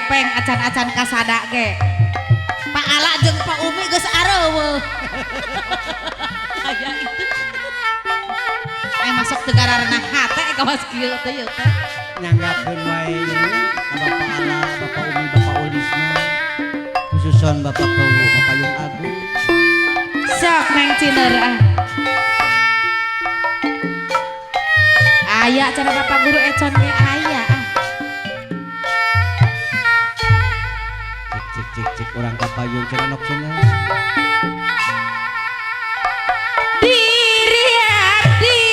Epeng acan-acan kasada ge. Pak Ala jeung Pak Umi geus areuweuh. Aya itu. Masuk tegara renah hate kawas kieu teh ieu teh. Nyanggakeun wae ieu ka Bapak Ala, Bapak Umi, Bapak Ulisna. Khususon Bapak Kowu, Bapak Yung Agung. Sok Neng Ciner ah. Aya cenah Bapak Guru Econ ge aya ah. Cik cik cik cik urang ka payung cenah nok cenah. Diri abdi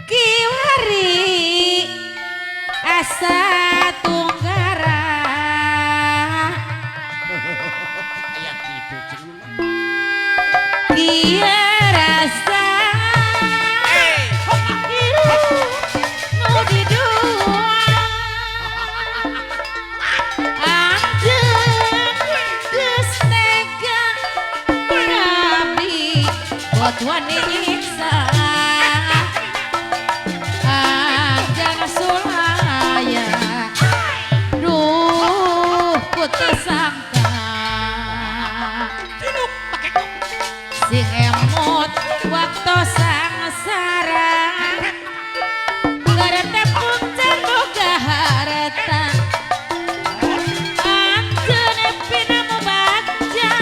kiwari asa tunggara. Aya kitu cenah. Kia rasa nu didua anjeun geus tega abdi bot wani nyiksa anjang sulaya duh ku teu sangka sing emut waktu sangsara garete punca boga harta anjeun pinamu bagja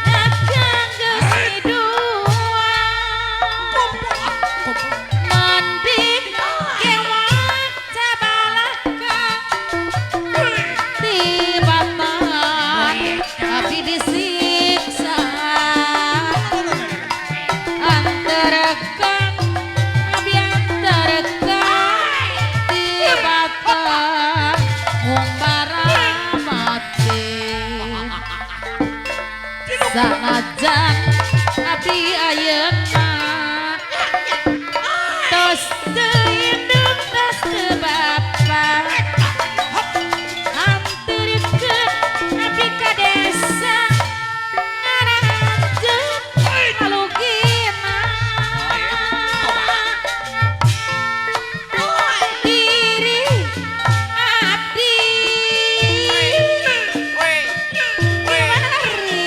akang geus midua mending kewak cabalaka tibatan abdi disiksa anterekan abdi anterekan tibatan ngumbara mati sanajan abdi ayeuna tos teu indung tos teu bapa anterkeun abdi ka desa ngaranjeun kalugina diri abdi kiwari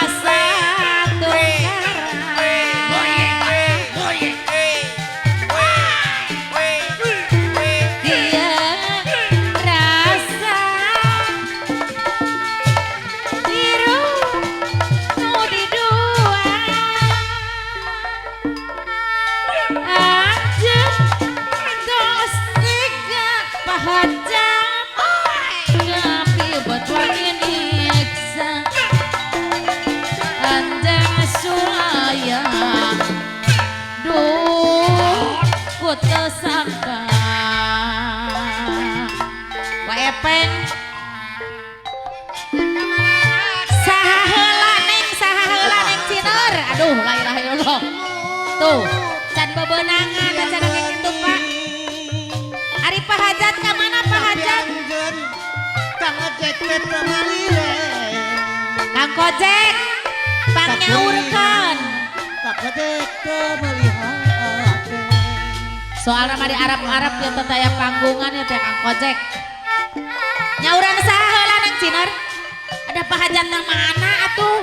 asa tunggara dia rasa biru nu didua anjeun tos tega pahajat tapi buat wani nyiksa anjang sulaya duh ku teu sangka. Wa Epeng saha heula Neng, saha heula Neng Ciner. Aduh la ilaha illallah. Tuh, can bebenangan acan kayak gitu Pak. Ari Pak Hajat ka mana Pak Hajat? Kang Ojek teh teu malire. Kang Kojek pangyaurkeun. Kang Ojek teu meuli hate. Soalna mah di Arab-Arab ya teh aya panggungan ya teh Kang Kojek. Nyauran saha heula Neng Ciner? Ada Pak Hajat nang mana atuh?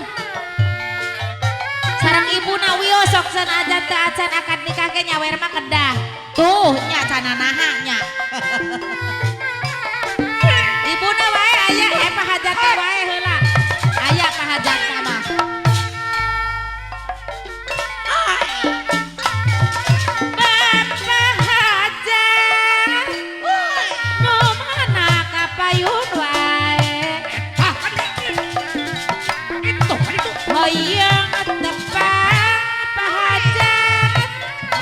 Sarang ibu na wios sok sanajan teu acan akad nikah ge nyawer mah kedah. Tuh nya cananaha nya. Ibuna wae aya Pak Hajatna wae heula. Aya Pak Hajatna mah. Bapak Hajat nu mana ka payun wae. Hoyong tepang Pak Hajat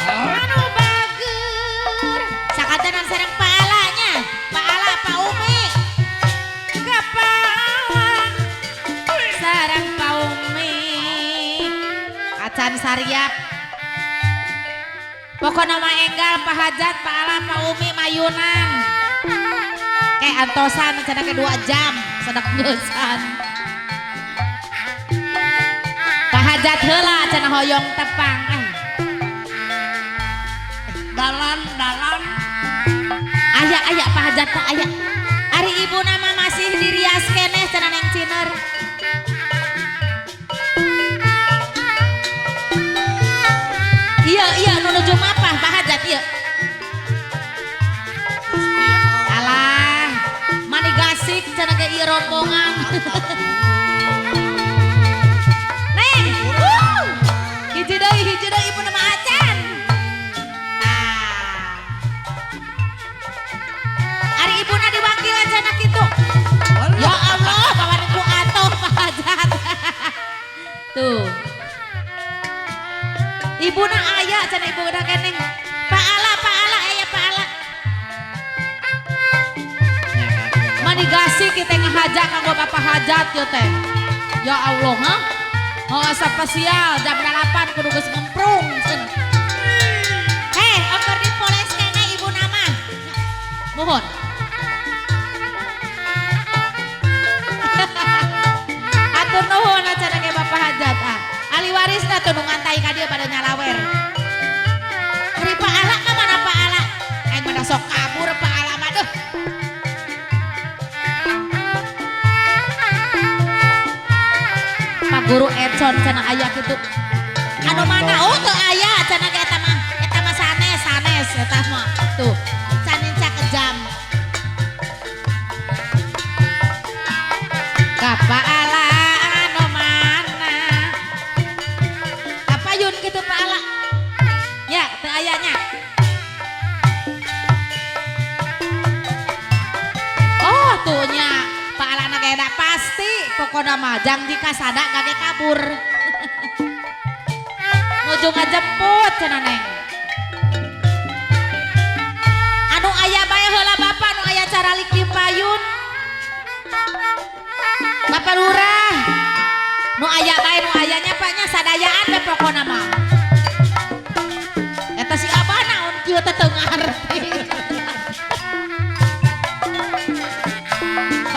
anu bager sakantenan sareng Pak Ala nya, Pak Ala Pak Umi kapawang sareng Pak Umi acan sariap. Pokona mah enggal Pak Hajat, Pak Ala, Pak Umi mayunan kayak antosan cenah ke 2 jam sedak geusan. Pak Hajat heula cenah hoyong tepang. Dalan-dalan. Aya aya Pak Hajat Pak aya. Ari ibu nama masih dirias keneh cenah Neng Ciner. Iya iya nu nuju mapah Pak Hajat iya. Alah, mani gasik cenah ge ieu rombongan. Neng, hiji deui ibu nama acan. Tah. Ari ibuna diwakilan cenah kitu. Ya Allah, kawan ku atoh Pak Hajat. Tuh. Ibuna aya cenah ibuna keneh. Pak Ala, Pak Ala aya Pak Ala. Mani gasik kita ngahaja kanggo Bapak Hajat yo teh. Ya Allah, ha? Oh, spesial jam 8 kudu geus ngemprung cenah. Heh, oker dipoles keneh ibu nama. Mohon. Atur nuhun acara ke Bapak Hajat ah. Ahli warisna tuh nu ngantai ka dieu pada nyalawer. Ari Pak Ala ka mana Pak Ala? Aing mah sok kabur Pak Ala mah deuh. Pak Guru Edson cenah aya kitu. Anu mana? Oh teu aya cenah ge eta mah. Eta mah sanes, sanes eta mah. Tuh, caninca kejam. Ka Pak Ala anu mana? Kapayun kitu Pak Ala. Ya, teu aya nya. Oh, tuh nya Pak Ala na ge pasti pokona mah jang jika sada gage kabur. Nuju ngajemput cenah Neng. Anu aya bae heula Bapak nu aya caralik di payun. Bapak Lurah. Nu aya bae nu ayanya Pak nya sadayaan we pokona mah. Eta si Abah naon kieu teh teu ngarti.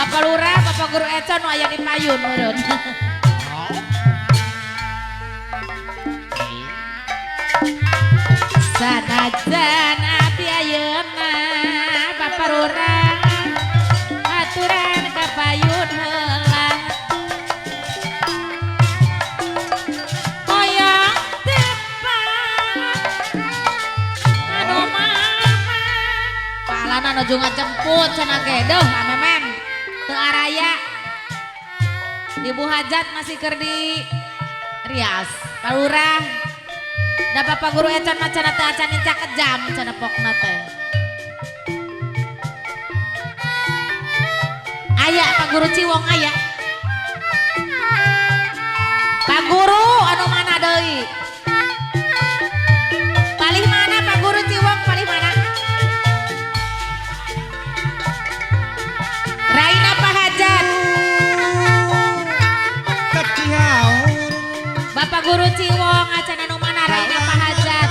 Bapak Lurah, Bapak Guru Econ nu aya di payun meureun. Sanajan abdi ayeuna Bapak Lurah aturan ka payun heula. Hoyong tepang anu mama. Palana nuju ngajemput cenah ge deuh amemen teu araya. Ibu Hajat masih keur di rias. Pak Lurah da Bapak Guru Econ mah cenah teu acan nincak kejam cenah pokna teh. Aya Pak Guru Ciwong aya. Pak Guru anu mana deui? Palih mana Pak Guru Ciwong palih mana? Raina Pak Hajat. Bapak Guru Ciwong acan anu mana Raina Pak Hajat.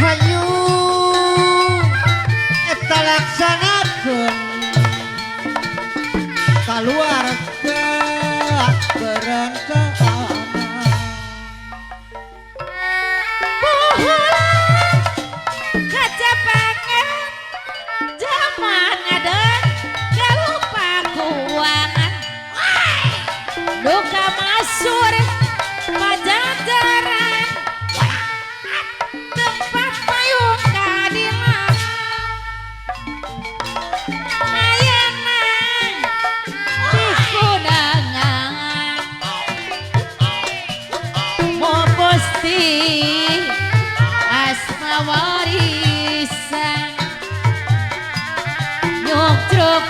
Hayu eta laksanakeun kaluarga berencana. Kacapangan zaman ngadeun galupa kuangan duka masur pajajaran tempat payung keadilan ayeuna dikundangan moposti asma warisan nyuktruk.